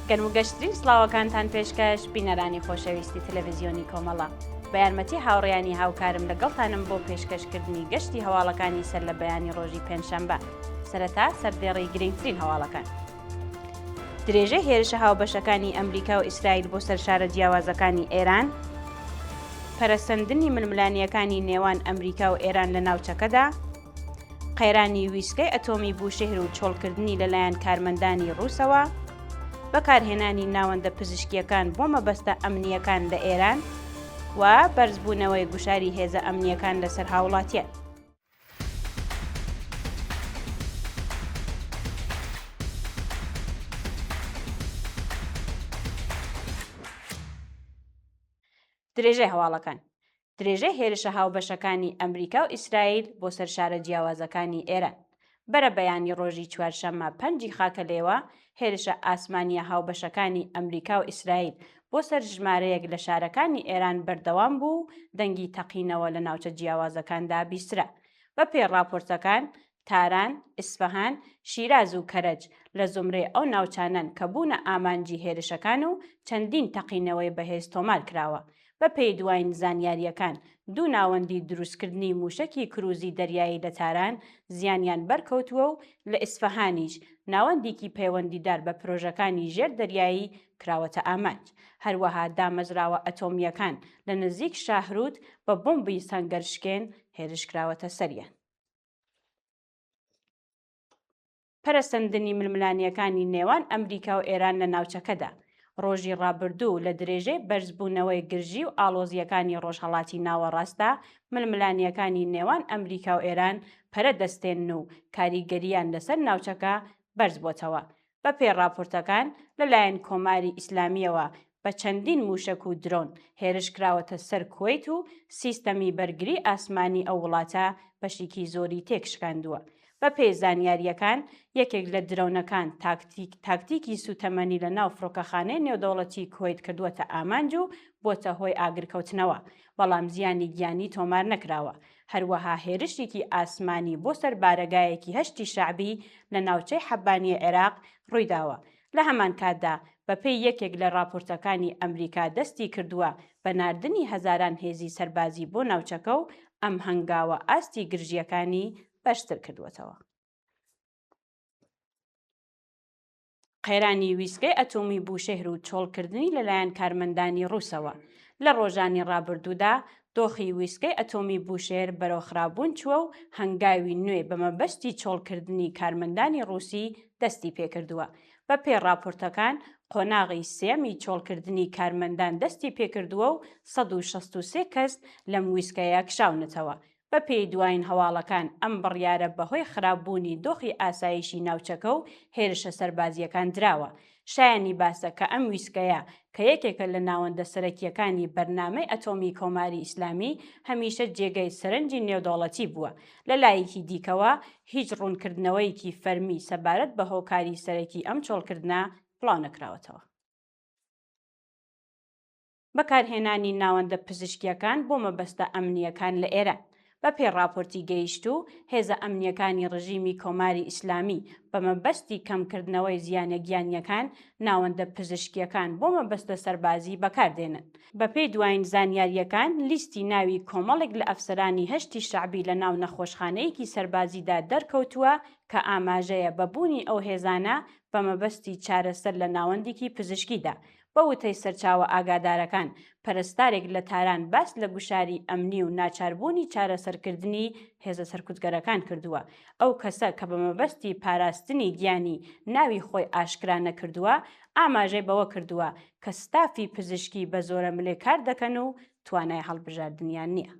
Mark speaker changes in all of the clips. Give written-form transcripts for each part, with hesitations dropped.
Speaker 1: گەرم و گەشترین سڵاوەکانتان پێشکەش بینەرانی خۆشەویستی تەلەڤیزیۆنی کۆمەڵە. بە یارمەتی هاوڕێیانی هاوکارم لەگەڵتانم بۆ پێشکەشکردنی گەشتی هەواڵەکانی سەر لە بەیانی ڕۆژی پێنجشەنبە. سەرەتا سەردێڕی گرنگترین هەواڵەکان. درێژەی هێرشە هاوبەشەکانی ئەمریکا و ئیسرائیل بۆ سەر شارە جیاوازەکانی ئێران، پەرەسەندنی ململانییەکانی نێوان ئەمریکا و ئێران لە ناوچەکەدا، قەیرانی ویستگەی ئەتۆمی بوشێهر و چۆڵکردنی لەلایەن کارمەندانی ڕووسەوە، بەکارهێنانی ناوەندە پزیشکییەکان بۆ مەبەستە ئەمنییەکان لە ئێران و بەرزبوونەوەی گوشاری هێزە ئەمنییەکان لەسەر هاوڵاتیان. درێژەی هەواڵەکان درێژەی هێرشە هاوبەشەکانی ئەمریکا و ئیسرائیل بۆ سەر شارە جیاوازەکانی ئێران بەرەبەیانی ڕۆژی چوارشەممە پەنجی خاکەلێوە هێرشە ئاسمانییە هاوبەشەکانی ئەمریکا و ئیسرائیل بۆ سەر ژمارەیەک لە شارەکانی ئێران بەردەوام بوو و دەنگی تەقینەوە لە ناوچە جیاوازەکاندا بیسترا. بەپێی ڕاپۆرتەکان، تاران، ئیسفەهان، شیراز و کەرەج لە زومرەی ئەو ناوچانەن کە بوونە ئامانجی هێرشەکان و چەندین تەقینەوەی بەهێز تۆمار کراوە. بەپێی دواین زانیارییەکان، دوو ناوەندی دروستکردنی مووشەکی کروزی دەریایی لە تاران زیانیان بەرکەوتووە و لە ئیسفەهانیش ناوەندیکی پەیوەندیدار بە پرۆژەکانی ژێر دەریایی کراوەتە ئامانج. هەروەها دامەزراوە ئەتۆمییەکان لە نزیک شاهرود بە بۆمبی سەنگەرشکێن هێرشکراوەتە سەریان. پەرەسەندنی ململانێیەکانی نێوان ئەمریکا و ئێران لە ناوچەکەدا، ڕۆژی ڕابردوو لە درێژەی بەرزبوونەوەی گرژی و ئاڵۆزییەکانی ڕۆژهەڵاتی ناوەڕاستدا، ململانێیەکانی نێوان ئەمریکا و ئێران پەرە دەستێنن و کاریگەرییان لەسەر ناوچەکە بەرزبۆتەوە. بەپێی ڕاپۆرتەکان، لەلایەن کۆماری ئیسلامییەوە بە چەندین مووشەک و درۆن هێرش کراوەتە سەر کوەیت و سیستەمی بەرگری ئاسمانی ئەو وڵاتە بەشیکی زۆری تێکشکاندووە. بەپێی زانیارییەکان، یەکێک لە درۆنەکان تاکتیک تاکتیکی سووتەمەنی لە ناو فڕۆکەخانەی نێودەوڵەتی کوەیت کردووەتە ئامانج و بۆتە هۆی ئاگرکەوتنەوە، بەڵام زیانی گیانی تۆمار نەکراوە. هەروەها هێرشێکی ئاسمانی بۆ سەر بارەگایەکی هەشتی شەعبی لە ناوچەی حەبانیە عێراق ڕوویداوە. لە هەمان کاتدا بەپێی یەکێک لە ڕاپۆرتەکانی ئەمریکا دەستی کردووە بە ناردنی هەزاران هێزی سەربازی بۆ ناوچەکە و ئەم هەنگاوە ئاستی گرژییەکانی بەرزتر کردووەتەوە. قەیرانی ویستگەی ئەتۆمی بوشەهر و چۆڵکردنی لەلایەن کارمەندانی ڕووسەوە. لە ڕۆژانی ڕابردوودا دۆخی ویستگەی ئەتۆمی بوشێهر بەرەو خراپبوون چووە و هەنگاوی نوێ بە مەبەستی چۆڵکردنی کارمەندانی ڕووسی دەستی پێکردووە. بەپێی ڕاپۆرتەکان قۆناغی سێیەمی چۆڵکردنی کارمەندان دەستی پێکردووە و 163 کەس لەم ویستگەیە کشاونەتەوە. بەپێی دواین هەواڵەکان ئەم بڕیارە بەهۆی خراپبوونی دۆخی ئاسایشی ناوچەکە و هێرشە سەربازییەکان دراوە. شایەنی باسە کە ئەم ویستگەیە کە یەکێکە لە ناوەندە سەرەکییەکانی بەرنامەی ئەتۆمی کۆماری ئیسلامی هەمیشە جێگەی سەرنجی نێودەوڵەتی بووە. لە لایەکی دیکەوە هیچ ڕوونکردنەوەیەکی فەرمی سەبارەت بە هۆکاری سەرەکی ئەم چۆڵکردنە بڵاونەکراوەتەوە. بەکارهێنانی ناوەندە پزیشکییەکان بۆ مەبەستە ئەمنییەکان لە ئێران. بەپێی ڕاپۆرتی گەیشتوو، هێزە ئەمنییەکانی ڕژیمی کۆماری ئیسلامی بە مەبەستی کەمکردنەوەی زیانە گیانییەکان، ناوەندە پزیشکییەکان بۆ مەبەستە سەربازی بەکار دێنن. بەپێی دوایین زانیارییەکان، لیستی ناوی کۆمەڵێک لە ئەفسەرانی هەشتی شەعبی لە ناو نەخۆشخانەیەکی سەربازیدا دەرکەوتووە کە ئاماژەیە بە بوونی ئەو هێزانە بە مەبەستی چارەسەر لە ناوەندێکی پزیشکیدا. بە وتەی سەرچاوە ئاگادارەکان، پەرستارێک لە تاران باس لە گوشاری ئەمنی و ناچاربوونی چارەسەرکردنی هێزە سەرکوتگەرەکان کردووە. ئەو کەسە کە بە مەبەستی پاراستنی گیانی ناوی خۆی ئاشکرا نەکردووە، ئاماژەی بەوە کردووە کە ستافی پزیشکی بە زۆرەملێ کار دەکەن و توانای هەڵبژاردنیان نییە.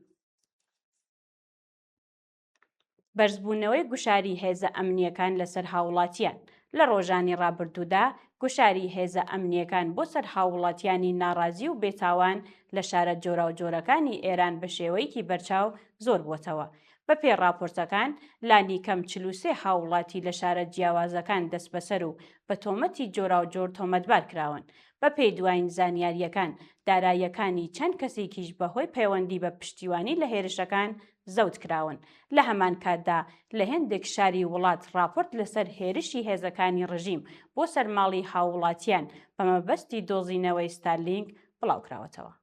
Speaker 1: بەرزبوونەوەی گوشاری هێزە ئەمنییەکان لەسەر هاووڵاتییان لە ڕۆژانی ڕابردوودا گوشاری هێزە ئەمنییەکان بۆ سەر هاووڵاتیانی ناڕازی و بێتاوان لە شارە جۆراوجۆرەکانی ئێران بە شێوەیەکی بەرچاو زۆر بووەتەوە. بەپێی ڕاپۆرتەکان، لانیکەم 43 هاووڵاتی لە شارە جیاوازەکان دەستبەسەر و بە تۆمەتی جۆراوجۆر تۆمەتبار کراون. بەپێی دوایین زانیارییەکان، داراییەکانی چەند کەسێکیش بەهۆی پەیوەندی بە پشتیوانی لە هێرشەکان زەوت کراون. لە هەمان کاتدا لە هێندێک شاری وڵات ڕاپۆرت لەسەر هێرشی هێزەکانی ڕژیم بۆ سەر ماڵی هاووڵاتیان بە مەبەستی دۆزینەوەی ستارلینک بڵاوکراوەتەوە.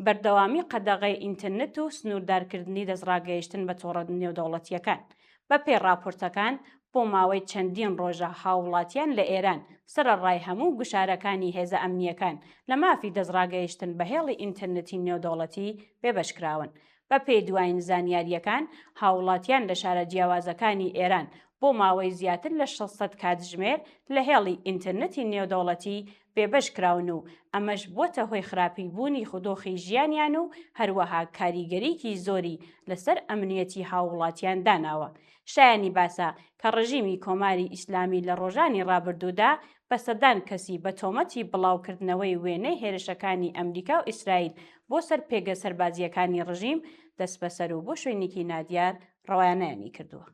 Speaker 1: بەردەوامی قەدەغەی ئینتەرنێت و سنووردارکردنی دەستڕاگەیشتن بە تۆڕە نێودەوڵەتییەکان. بەپێی ڕاپۆرتەکان، بۆ ماوەی چەندین ڕۆژە هاووڵاتیان لە ئێران سەرەڕای هەموو گوشارەکانی هێزە ئەمنییەکان لە مافی دەستڕاگەیشتن بە هێڵی ئینتەرنێتی نێودەوڵەتی بێبەش کراون. بەپێی دوایین زانیارییەکان، هاووڵاتیان لە شارە جیاوازەکانی ئێران بۆ ماوەی زیاتر لە 600 کاتژمێر لە هێڵی ئینتەرنێتی نێودەوڵەتی بێبەش کراون و ئەمەش بووەتە هۆی خراپی بوونی دۆخی ژیانیان و هەروەها کاریگەریی زۆری لەسەر ئەمنیەتی هاووڵاتیان داناوە. شایانی باسە کە ڕژیمی کۆماری ئیسلامی لە ڕۆژانی ڕابردوودا بە سەدان کەسی بە تۆمەتی بڵاو کردنەوەی وێنەی هێرشەکانی ئەمریکا و ئیسرائیل بۆ سەر پێگە سەربازییەکانی ڕژیم دەستبەسەر و بۆ شوێنێکی نادیار ڕەوانەیانی کردووە.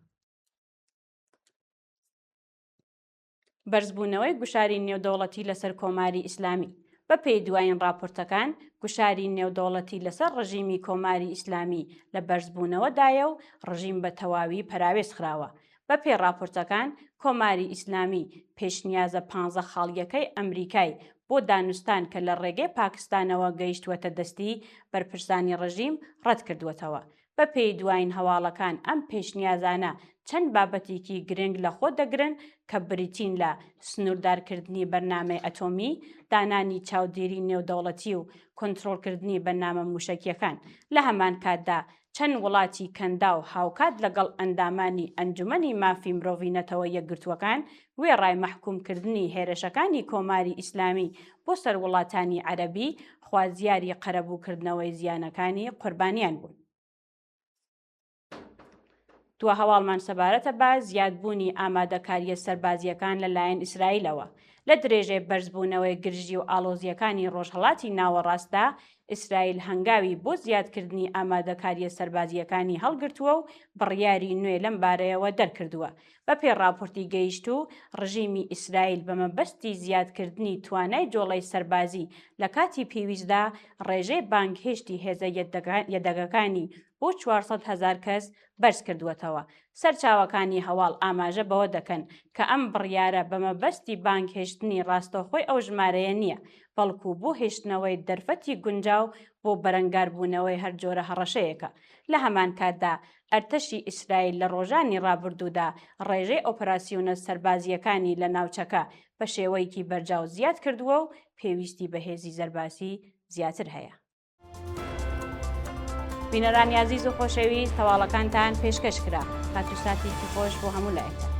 Speaker 1: بەرزبوونەوەی گوشاری نێودەوڵەتی لەسەر کۆماری ئیسلامی بەپێی دوایین ڕاپۆرتەکان، گوشاری نێودەوڵەتی لەسەر ڕژیمی کۆماری ئیسلامی لە بەرزبوونەوەدایە و ڕژیم بە تەواوی پەراوێز خراوە. بەپێی ڕاپۆرتەکان، کۆماری ئیسلامی پێشنیازە پانزە خاڵییەکەی ئەمریکای بۆ دانوستان کە لە ڕێگەی پاکستانەوە گەیشتووەتە دەستی بەرپرسانی ڕژیم، ڕەتکردووەتەوە. بەپێی دوایین هەواڵەکان ئەم پێشنیازانە چەند بابەتێکی گرنگ لەخۆ دەگرن کە بریتین لە سنووردارکردنی بەرنامەی ئەتۆمی، دانانی چاودێری نێودەوڵەتی و کۆنترۆڵکردنی بەرنامە مووشەکییەکان. لە هەمان کاتدا چەند وڵاتی کەنداو هاوکات لەگەڵ ئەندامانی ئەنجومەنی مافی مرۆڤی نەتەوە یەکگرتووەکان وێڕای مەحکوومکردنی هێرشەکانی کۆماری ئیسلامی بۆ سەر وڵاتانی عەرەبی، خوازیاری قەرەبووکردنەوەی زیانەکانی قوربانیان بوون. دوا هەواڵمان سەبارەتە بە زیادبوونی ئامادەکارییە سەربازییەکان لەلایەن ئیسرائیلەوە. لە درێژەی بەرزبوونەوەی گرژی و ئاڵۆزییەکانی ڕۆژهەڵاتی ناوەڕاستدا، ئیسرائیل هەنگاوی بۆ زیادکردنی ئامادەکارییە سەربازییەکانی هەڵگرتووە و بڕیاری نوێ لەم بارەیەوە دەرکردووە. بەپێی ڕاپۆرتی گەیشتوو، ڕژیمی ئیسرائیل بە مەبەستی زیادکردنی توانای جۆڵەی سەربازی لە کاتی پێویستدا، ڕێژەی بانگهێشتی هێزە یەدەگەکانی بۆ 400 هەزار کەس بەرزکردووەتەوە. سەرچاوەکانی هەواڵ ئاماژە بەوە دەکەن کە ئەم بڕیارە بە مەبەستی بانگهێشتنی ڕاستەوخۆی ئەو ژمارەیە نییە، بەڵکو بۆ هێشتنەوەی دەرفەتی گونجاو بۆ بەرەنگاربوونەوەی هەر جۆرە هەڕەشەیەکە. لە هەمان کاتدا ئەرتەشی ئیسرائیل لە ڕۆژانی ڕابردوودا ڕێژەی ئۆپەراسیۆنە سەربازییەکانی لە ناوچەکە بە شێوەیەکی بەرجاو زیاد کردووە و پێویستی بە هێزی زەرباسی زیاتر هەیە. بینەرانی ئازیز و خۆشەویست هەواڵەکانتان پێشکەش کرا. کات و ساتێکی خۆش بۆ هەموو لایەکتان.